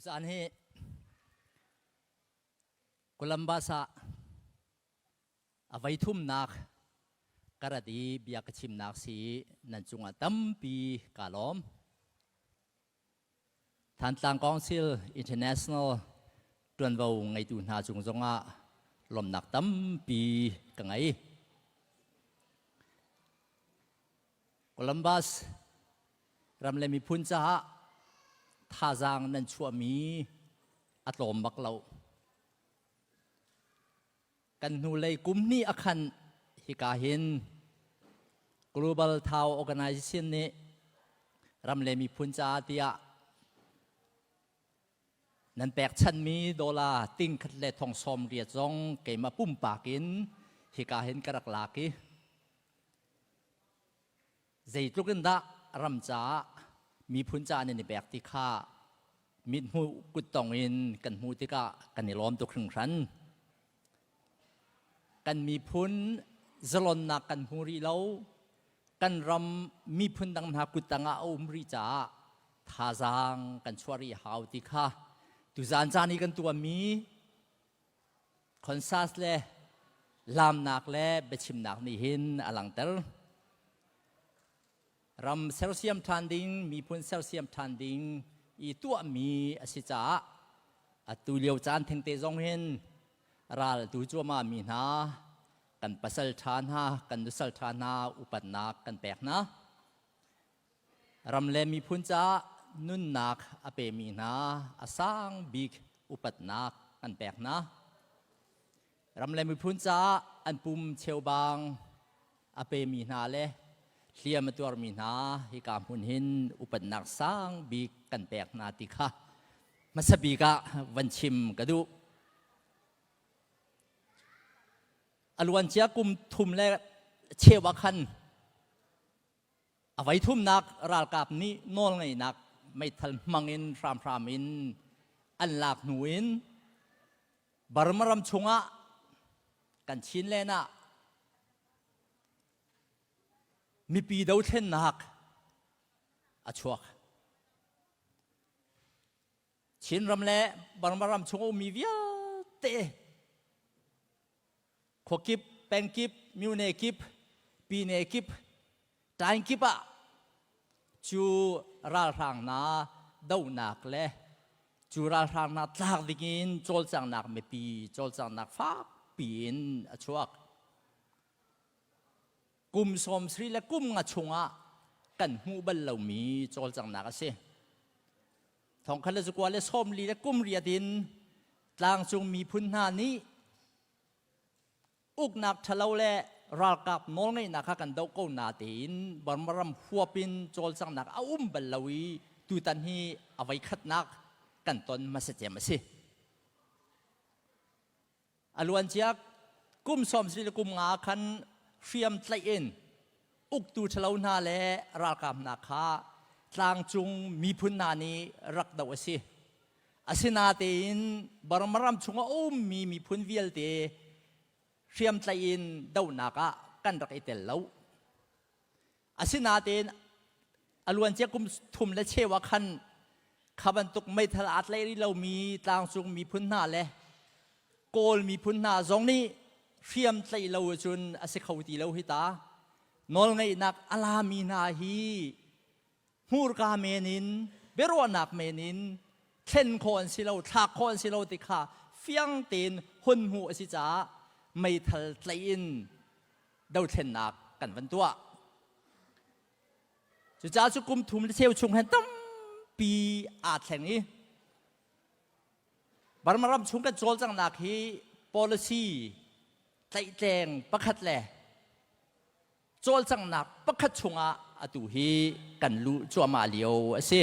Tuzaan hi Columbus ah a voithumnak ka rat i bia ka chimnak si nan cungah tampi kaa lawm. Thantlang Council International ṭuanvo ngeitu hna cung zongah lawmhnak tampi ka ngei. Columbus ram le miphun caah thazaang nan chuahmi a tlawm bak lo. Kan hnulei kum hnih a khan hika hin Global Thau Organization nih ram le miphun caah tiah nan pekchanmi dollar ting khat le thong sawm riat zong keimah pumpak in hika hin ka rak lak i zeitluk in dah ram caah miphun caah nan i pek ti kha mithmuh kuttong in kan hmuh tikah kan i lawm tuk hringhran. Kan miphun zalonnak kan hmu rih lo. Kan ram miphun dang hna kuttang ah a um rih caah thazaang kan chuah rih hau ti kha tuzaan caan i kan tuahmi Concert le laamnak le biachimnak nih hin a langhter. Ram sersiam ṭhan ding, miphun sersiam ṭhan ding i tuahmi a si caah atu lio caan thengte zong hin ral tu cuahmah mi hna, kan pasal ṭha hna, kan nusal ṭha hna upatnak kan pek hna. Ram le miphun caah nunnak a pemi hna a sang bik upatnak an pek hna. Ram le miphun caah an pum cheubang a pemi hna le hliam a tuarmi hna hika hmun hin upatnak sang bik kan pek hna ti kha hmasa bik ah van chim ka duh. A luancia kum thum le cheu ah khan A voithumnak ralkap nih nawlngeihnak meithal hmang in hramhram in an lak hnu in Burma ram chungah kan Chinland ah mipi dothlennak a chuak. Chinram le Burma ram chung a ummi vialte khuakip, pengkip, myone kip, pine kip, ṭaing kip ah cu ralhrang hna dohnak le cu ralhrang hna tlak dingin cawlcanghnak mipi cawlcanghnak fakpi in a chuak. Kum sawm sarih le kum nga chungah kan hmuh bal lomi cawlcanghnak a si. Thongkhat le zakua le sawm li le kum riat in tlangcung miphun hna nih uknak ṭhalo le ralkap nawlngeihnak kha kan doh ko natein Burma ram huap in cawlcanghnak a um bal lo i tutan hi a voikhatnak kan ton hmasa cem a si. A luancia kum sawm le kum nga khan hriam tlaih in uktu ṭhalo hna le ralkap hna kha tlangcung miphun hna nih rak doh a si. Asinatein Burma ram chung a ummi miphun vialte hriamtlaih in dohnak ah kan rak i tel lo. Asinatein a luancia kum thum le cheu ah khan kha bantuk meithal aa tlaih rih lomi tlangcung miphun hna le Kawl miphun hna zong nih hriam tlaih lo cun a si kho ti lo hi ta. Nawlngeihnak a lami hna hi hmurka men in biaruahnak men in thlen khawh an si lo, thlak khawh an si lo ti kha fiang tein hun hmuh a si caah meithal tlaih in dothlennak kan van tuah. Cucaah cu kum thum le cheu chung hen tampi aa thleng i Burma ram chung kan cawlcanghnak hi policy tlaihtleng pakhat le cawlcanghnak pakhat chungah atu hi kan luh cuahmah lio a si.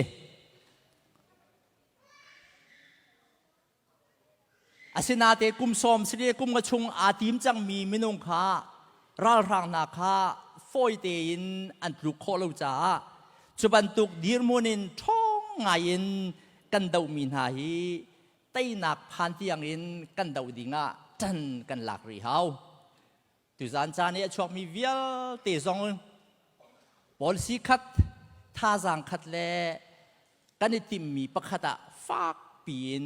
Asinate kum sawm sile kum nga chung aa tim cangmi minung kha ralhrang hna kha fawi tein an tluk khawh lo caah cu bantuk dirhmun in ṭhawng ngai in kan dohmi hna hi teinak phan tiangin kan doh dingah ṭan kan lak rih hau. Tuzaan caan i a chuakmi vialte zong policy khat, thazaang khat le kan i timmi pakhat ah fakpi. piin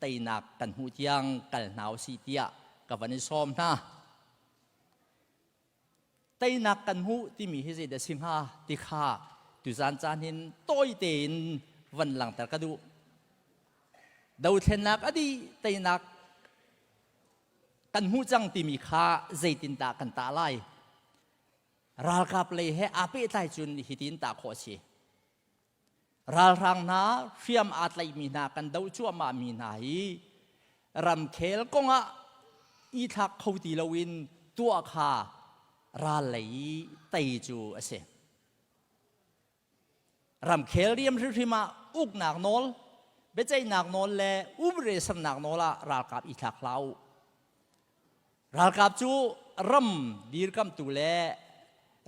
teinak kan hmuh tiang kal hna usih tiah ka van in sawm hna. Teinak kan hmuh timi hi zeidah si hnga ti kha tuzan caan hin tawi tein van langhter ka duh. Dothlennak a dih teinak kan hmuh cang timi kha zeitindah kan tah lai? Ralkap lei he aa pehtlai cun hitin tah khawh a si. Ralhrang hna hriam aa tlaihmi hna kan doh cuahmah mi hna hi ramkhel kongah i thlak kho ti loin tuah kha ral lei i tei cu a si. Ramkhel riam hrimhrim ah uknak nawl, biaceihnak nawl le umre sernak nawl ah ralkap i thlak hlah u. Ralkap cu ram dirkamtu le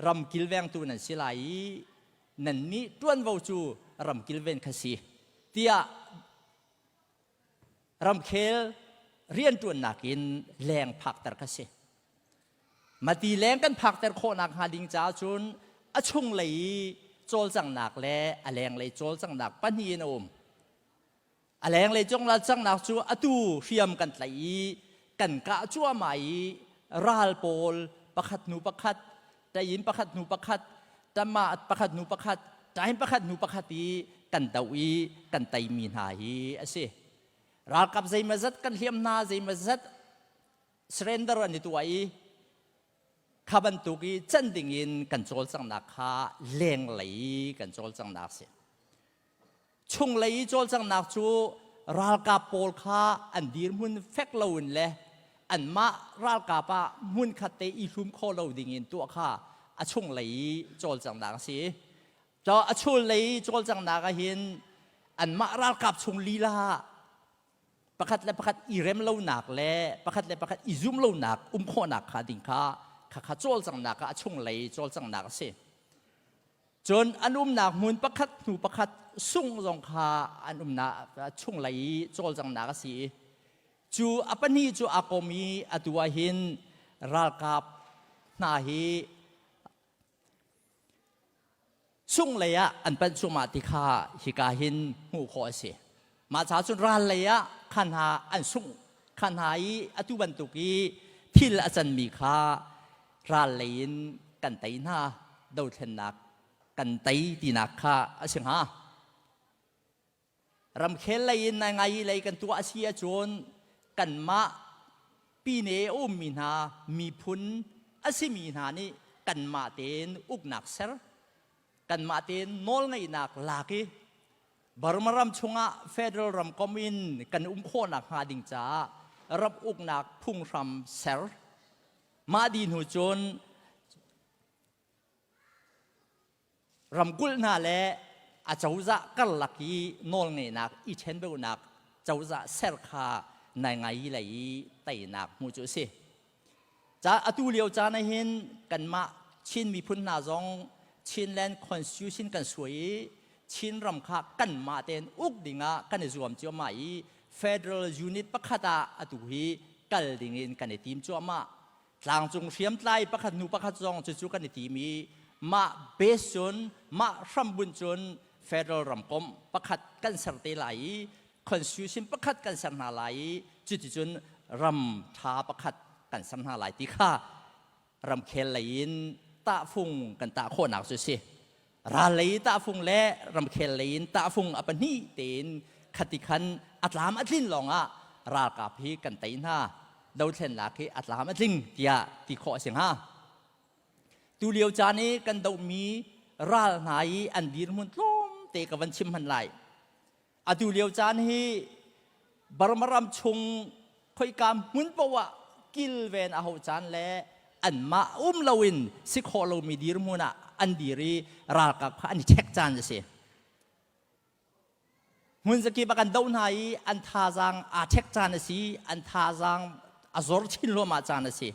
ram kilvengtu nan si lai i nannih ṭuanvo cu ram kilven kha si tiah ramkhel rianṭuannak in leng phakter kha si. Mati leng kan phakter khawhnak hnga ding caah cun a chunglei i cawlcanghnak le a lenglei cawlcanghnak pahnih in a um. A lenglei cawlcanghnak cu atu hriam kan tlaih i kan kah cuahmah i ral pawl pakhat hnu pakhat, ṭayin pakhat hnu pakhat, ṭamah pakhat hnu pakhat, ṭahin pakhat hnu pakhat i kan doh i kan teimi hna hi a si. Ralkap zeimawzat kan hliam hna, zeimawzat surrender an i tuah i kha bantuk i can dingin kan cawlcanghnak kha lenglei kan cawlcanghnak si. Chunglei i cawlcanghnak cu ralkap pawl kha an dirhmun fek loin le anmah ralkap ah hmunkhat te i hlum khawh lo dingin tuah kha a chunglei i cawlcanghnak a si. Cu a chunglei i cawlcanghnak ah hin anmah ralkap chung lila pakhat le pakhat i rem lonak le pakhat le pakhat i zum lonak um khawhnak kha ding kha khakha cawlcanghnak ah a chunglei cawlcanghnak a si. Cun an umnak hmun pakhat hnu pakhat sungh zong kha an umnak chunglei i cawlcanghnak a si i cu a pahnih cu aa kom i atu ah hin ralkap hna hi Chunglei ah an panh cuahmah ti kha hika hin hmuh khawh a si. Mah caah cun ral lei ah kha hna an sungh kha hna i atu bantuk i thil a canmi kha ral lei in kan tei hna dothlennak kan tei tinak kha a si hnga. Ramkhel lei in ngai lei kan tuah a si ahcun kanmah pine a ummi hna miphun a simi hna nih kanmah tein uknak ser kanmah tein nawlngeihnak lak i Burma ram chungah federal ramkomh in kan um khawhnak hnga ding caah ram uknak phunghram ser mah dih hnu cun Ramkulh hna le a cozah karlak i nawlngeihnak i ṭhenbeunak cozah ser kha nai ngai lei i teinak hmuh cu a si. Ca atu lio caan ah hin kanmah Chin miphun hna zong Chinland Constitution kan suai i Chinram kha kanmah tein uk dingah kan i zuam cuahmah i federal unit pakhat ah atu hi kal dingin kan i tim cuahmah. Tlangcung hriamtlai pakhat hnu pakhat zong cucu kan i tim i mah base cun mah hrambunh cun federal ramkomh pakhat kan ser te lai i constitution pakhat kan ser hna lai i cuticun ram ṭha pakhat kan ser hna lai ti kha ramkhel lei in tahfung kan tah khawhnak cu a si. Ral lei tahfung le ramkhel lei in tahfung a pahnih tein khati khan a tlam a tlin lawngah ralkap hi kan tei hna dothlennak hi a tlam a tling tiah ti khawh a si hnga. Tu lio caan i kan dohmi ral hna i an dirhmun tlawmte ka van chim hman lai. Atu lio caan hi Burma ram chung khoika hmun poah ah kilven a hauh caan le anmah um loin si khawh lomi dirhmun ah an dir i ralkap kha an i check caan a si. Hmun zakip ah kan doh hna i an thazaang aa check caan a si, an thazaang a zor chin hluahmah caan a si.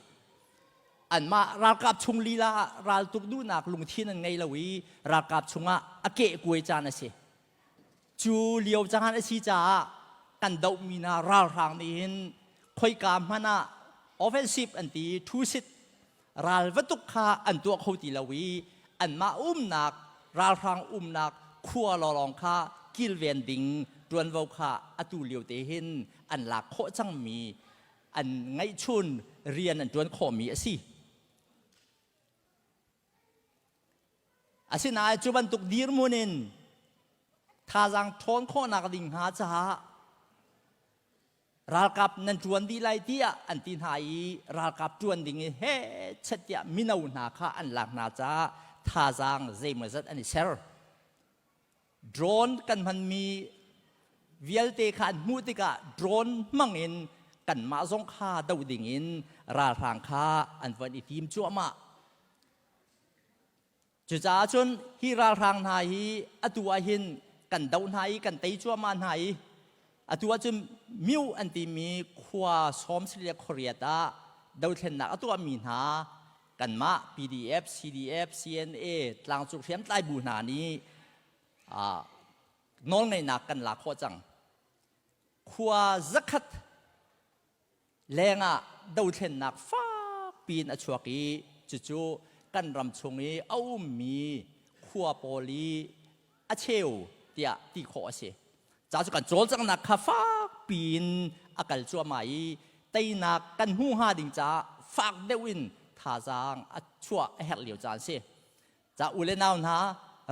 Anmah ralkap chung lila ah raltuk duhnak lungthin an ngei lo i ralkap chungah a kehkuai caan a si. Cu lio caan a si caah kan dohmi hna ralhrang nih hin khoika hmanh ah offensive an ti thu-sit ral va tuk kha an tuah kho ti lo i anmah umnak ralhrang umnak khua lawlawng kha kilven ding ṭuanvo kha atu lio te hin an lak khawh cangmi an ngeihchun rian an ṭuan khawhmi a si. Asinain cu bantuk dirhmun in thazaang ṭhawn khawhnak ding hnga caah ralkap nan ṭuan dih lai tiah an ti hna i ralkap ṭuan ding i hechet tiah mino hna kha an lak hna caah thazaang zeimawzat an i ser. Drone kan hmanmi vialte kha an hmuh tikah drone hmangin kanmah zong kha doh dingin ralhrang kha an von i tim cuahmah. Cucaah cun hi ralhrang hna hi atu ah hin kan doh hna i kan tei cuahmah hna i atu ah cun Myu an timi khua sawm sarih le khuariat ah dothlennak a tuahmi hna kanmah PDF, CDF, CNA tlangcung hriamtlai bu hna nih nawlngeihnak kan lak khawh cang. Khua zakhat lengah dothlennak fakpi in a chuak i cucu kan ram chung i a ummi khua pawl i a cheu tiah ti khawh a si. Ca cu kan cawlcanghnak kha fakpi in a kal cuahmah i teinak kan hmu hnga ding caah fak deuh in thazaang a chuah a herh lio caan si. Ca u le nau hna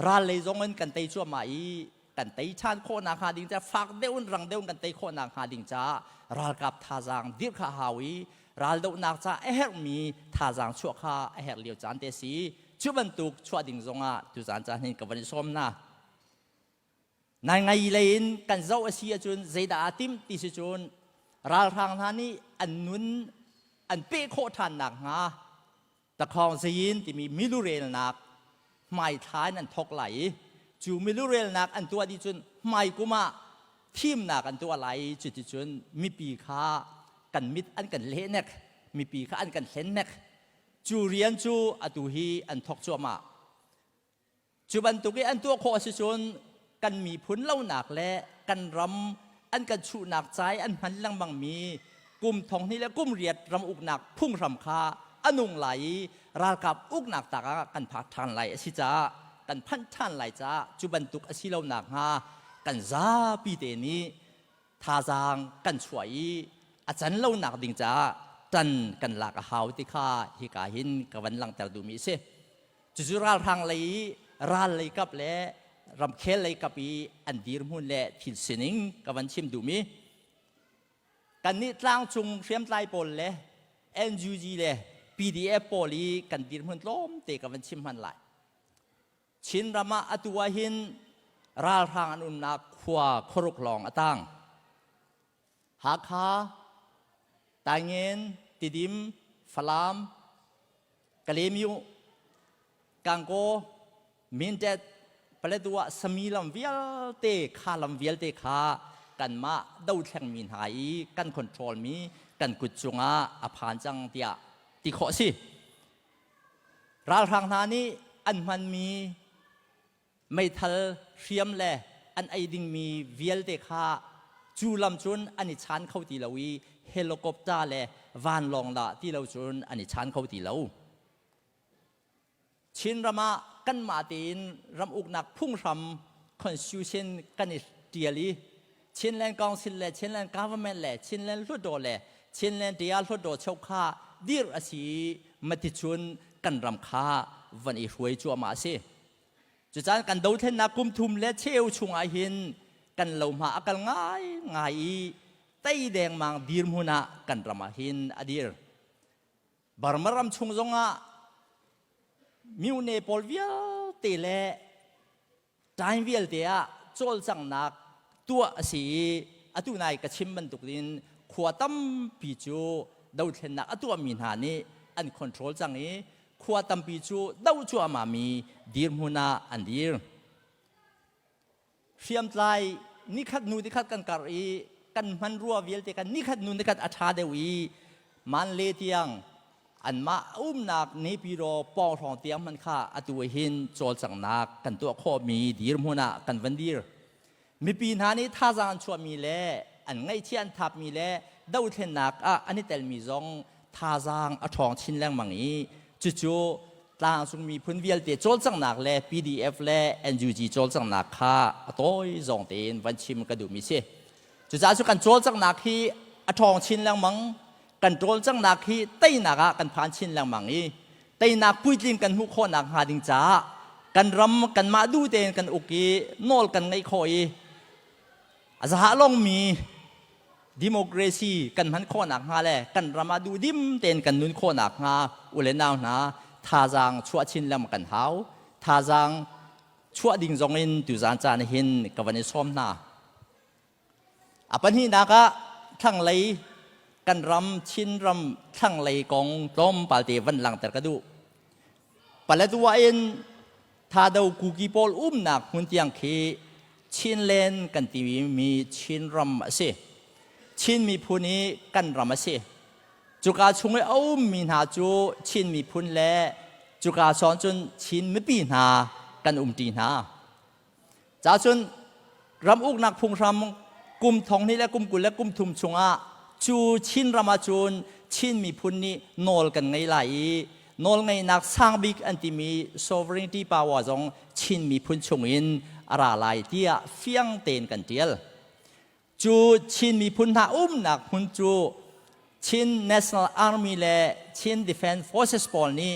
ral lei zong in kan tei cuahmah i kan tei ṭhan khawhnak hnga ding caah fak deuh in rang deuh in kan tei khawhnak hnga ding caah ralkap thazaang dirh kha hau i raldohnak caah a herhmi thazaang chuah kha a herh lio caan te si. Cu bantuk chuah ding zongah tuzaan caan hin ka van i sawm hna. Nai ngai lei in kan zoh a si ahcun zeidah aa timh ti si cun ralhrang hna nih an nun an peh khawh ṭhan nakhnga takhawng zayin timi milurelnak hmaithla in an thawk lai i cu milurelnak an tuah dih cun hmai kum ah thimnak an tuah lai i cuticun mipi kha kan mit an kan lehnek mipi kha an kan hlennek cu rian cu atu hi an thawk cuahmah. Cu bantuk i an tuah khawh a si cun kan miphun lonak le kan ram an kan chuhnak ca i an hman lengmangmi kum thong hnih le kum riat ram uknak phunghram kha a nung lai i ralkap uknak tak ah kan phak ṭhan lai a si caah kan phanh ṭhan lai caah cu bantuk a si lo nakhnga kan zapi te nih thazaang kan chuah i a can lonak ding caah ṭan kan lak a hau ti kha hika hin ka van langhter duhmi a si. Cucu ralhrang lei i ral lei kap le ramkhel lei kap i an dirhmun le thil sining ka van chim duhmi. Kannih tlangcung hriamtlai pawl le NUG le PDF pawl i kan dirhmun tlawmte ka van chim hman lai. Chinram ah atu ah hin ralhrang an umnak khua khuaruk lawng a tang. Hakha, Taingen, Tidim, Falam, Kalaymyo, Gangaw, Mindat, Paletwa, Sami lam vialte kha lam vialte kha kanmah dothlengmi hna i kan control mi kan kut cungah a phan cang tiah ti khawh a si. Ralhrang hna nih an hmanmi meithal hriam le an ei dingmi vialte kha cu lam cun an i chan kho ti lo i helicopter le vanlawng dah ti lo cun an i chan kho ti lo. Chinram ah kanmah tein ram uknak phunghram constitution kan i ṭial i Chinland Council le Chinland Government le Chinland Hluttaw le Chinland Tia Hluttaw chokha dirh a si i maticun kan ram kha van i hruai cuahmah a si. Cucaan kan dothlennak kum thum le cheu chungah hin kan lohma a kal ngai ngai i tei dengmang dirhmun ah kan ram ah hin a dir. Burma ram chung zongah myone pawl vialte le Time vialte ah cawlcanghnak tuah a si i atu nai ka chim bantukin khua tampi cu dothlennak a tuahmi hna nih an control cang i khua tampi cu doh cuahmahmi dirhmun ah an dir. Hriamtlai nikhat hnu nikhat kan karh i kan hmanrua vialte kan nikhat hnu nikhat a ṭha deuh i Manle tiang anmah umnak Naypyidaw pawnghrawng tiang hmanh kha atu hin cawlcanghnak kan tuah khawhmi dirhmun ah kan van dir. Mipi hna nih thazaang an chuahmi le an ngaihchia an thapmi le dothlennak ah an i telmi zong thazaang a ṭhawng chin lengmang i cucu Tlangcung miphun vialte cawlcanghnak le PDF le NUG cawlcanghnak kha a tawi zawng tein van chim ka duhmi si. Cucaah cu kan cawlcanghnak hi a ṭhawng chin lengmang, kan cawlcanghnak hi teinak ah kan phan chin lengmang i teinak puitling kan hmuh khawhnak hnga ding caah kan ram kanmah duh tein kan uk i nawl kan ngeih khawh i a zaha longmi democracy kan hman khawhnak hnga le kan ram ah duhdim tein kan nun khawhnak hnga u le nau hna thazaang chuah chin lengmang kan hau. Thazaang chuah ding zong in tuzaan caan hin ka van i sawm hna. A pahnihnak ah thlanglei kan ram Chinram thlanglei kong tlawmpal te van langhter ka duh. Paletwa in Thado Kuki pawl umnak hmun tiang khi Chinland kan timi Chinram a si. Chin miphun i kan ram a si. Cuka chung i a ummi hna cu Chin miphun le cuka sawn cun Chin mipi hna kan umṭi hna. Cacun ram uknak phunghram kum thong hnih le kum 20 le kum thum chungah cu Chin ram ahcun Chin miphun nih nawl kan ngei lai i nawlngeihnak sang bik an timi sovereignty power zong Chin miphun chungin a ra lai tiah fiang tein kan ṭial. Cu Chin miphun hna umnak hmun cu Chin National Army le Chin Defense Forces pawl nih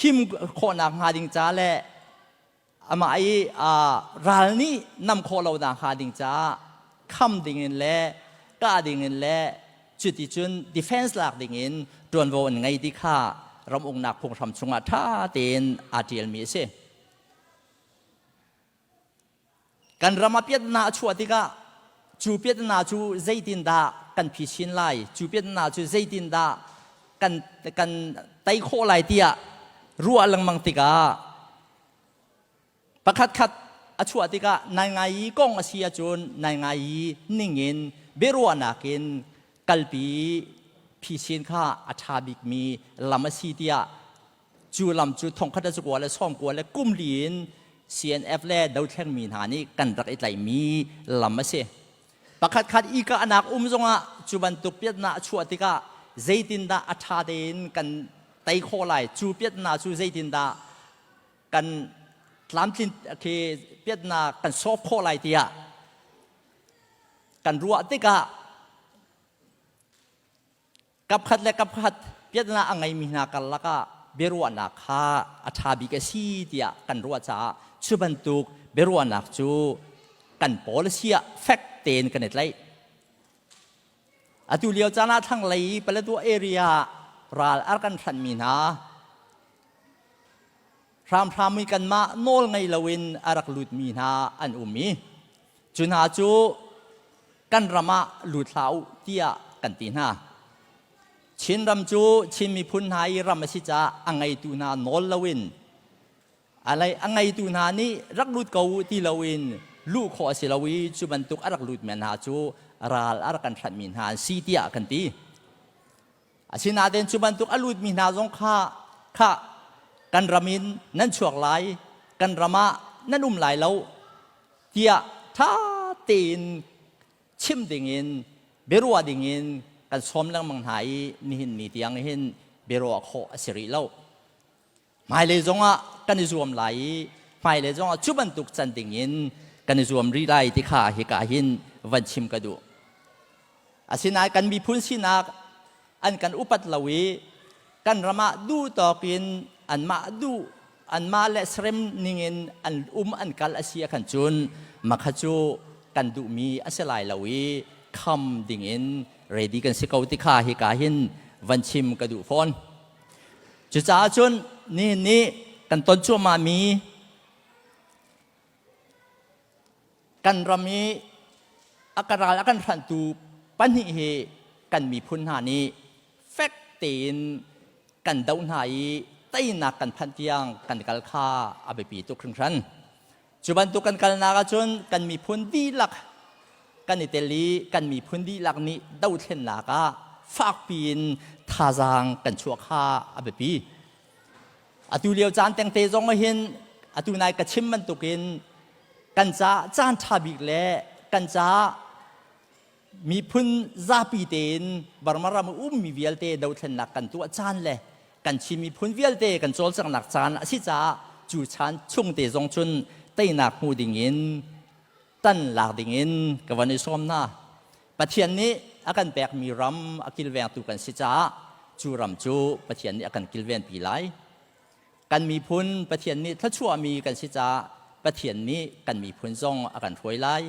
him khawhnak hnga ding ca le amah i ral nih nam khawh lo nak hnga ding caah kham ding in le kah ding in le cuti cun defense lak ding in ṭuanvo an ngei ti kha ram uknak phunghram chungah ṭha tein aa ṭialmi a si. Kan ram ah piatna a chuah tikah cu piatna cu zeitindah kan phisin lai, cu piatna cu zeitindah kan kan tei khawh lai tiah ruah lengmang tikah Pakhatkhat a chuah tikah nai ngai i kong a si ahcun nai ngai i ningin biaruahnak in kalpi phisin kha a ṭha bikmi lam a si tiah cu lam cu thongkhat le cakua le sawmkua le kum li in CNF le dothlengmi hna nih kan rak i tlaihmi lam a si. Pakhatkhat i kahnak um zongah cu bantuk piatnak a chuah tikah zeitindah a ṭha tein kan tei khawh lai, cu piatnak cu zeitindah kan tlamtlin khi piatnak kan solve khawh lai tiah kan ruah tikah kapkhat le kapkhat piatnak a ngeimi hna karlak ah biaruahnak kha a ṭha bik a si tiah kan ruah caah cu bantuk biaruahnak cu kan policy ah fek tein kan i tlaih. Atu lio caan ah thlanglei Paletwa area ral a kan hranhmi hna hramhram i kanmah nawl ngei loin a rak lutmi hna an um i cu hna cu kan ram ah lut hlah u tiah kan ti hna. Chinram cu Chin miphun hna i ram a si caah a ngeitu hna nawl loin a ngeitu hna nih rak lut ko u ti loin luh khawh a si lo i cu bantuk a rak lutmi hna cu ral a rak kan hranhmi hna an si tiah kan ti. Asinain cu bantuk a lutmi hna zong kha kha kan ram in nan chuak lai, kan ram ah nan um lai lo tiah ṭha tein chim dingin biaruah dingin kan sawm lengmang hna i nihin ni tiang hin biaruah khawh a si rih lo. Hmailei zongah kan i zuam lai i hmailei zongah cu bantuk can dingin kan i zuam rih lai ti kha hika hin van chim ka duh. Asinain kan miphun sinak an kan upat lo i kan ram ah duh tawk in anmah duh anmah le serem ningin an um an kal a si ahkhan cun makha cu kan duhmi a si lai lo i kham dingin ready kan si ko ti kha hika hin van chim ka duh fawn. Cucaah cun nihin ni kan ton cuahmahmi kan ram i a ka ral a kan hranhtu pahnih hi kan miphun hna nih fek tein kan doh hna i teinak kan phanh tiang kan kal kha a biapi tuk hringhran. Cu bantuk kan kalnak ahcun kan miphun dihlak kan i tel i kan miphun dihlak nih dothlennak ah fakpi in thazaang kan chuah kha a biapi. Atu lio caan tengte zong ah hin atu nai ka chim bantukin kan caah caan ṭha bik le kan caah miphun zapi tein Burma ram ummi vialte dothlennak kan tuah caan le Kan Chin miphun vialte kan cawlcanghnak caan a si caah cu chan chung te zong cun teinak hmu ding in tan lak ding in ka van i sawm hna. Pathian nih a kan pekmi ram a kilvengtu kan si caah cu ram cu Pathian nih a kan kilvenpi lai. Kan miphun Pathian nih thluachuahmi kan si caah Pathian nih kan miphun zong a kan hruai lai.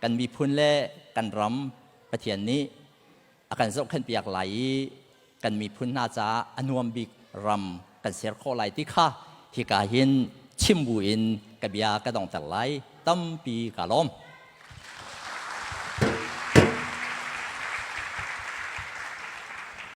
Kan miphun le kan ram Pathian nih a kan zohkhenhpiak lai i kan miphun hna caah a nuam bik ram kan ser khawh lai ti kha hika hin chim bu in ka bia ka dongter lai. Tampi ka lawm.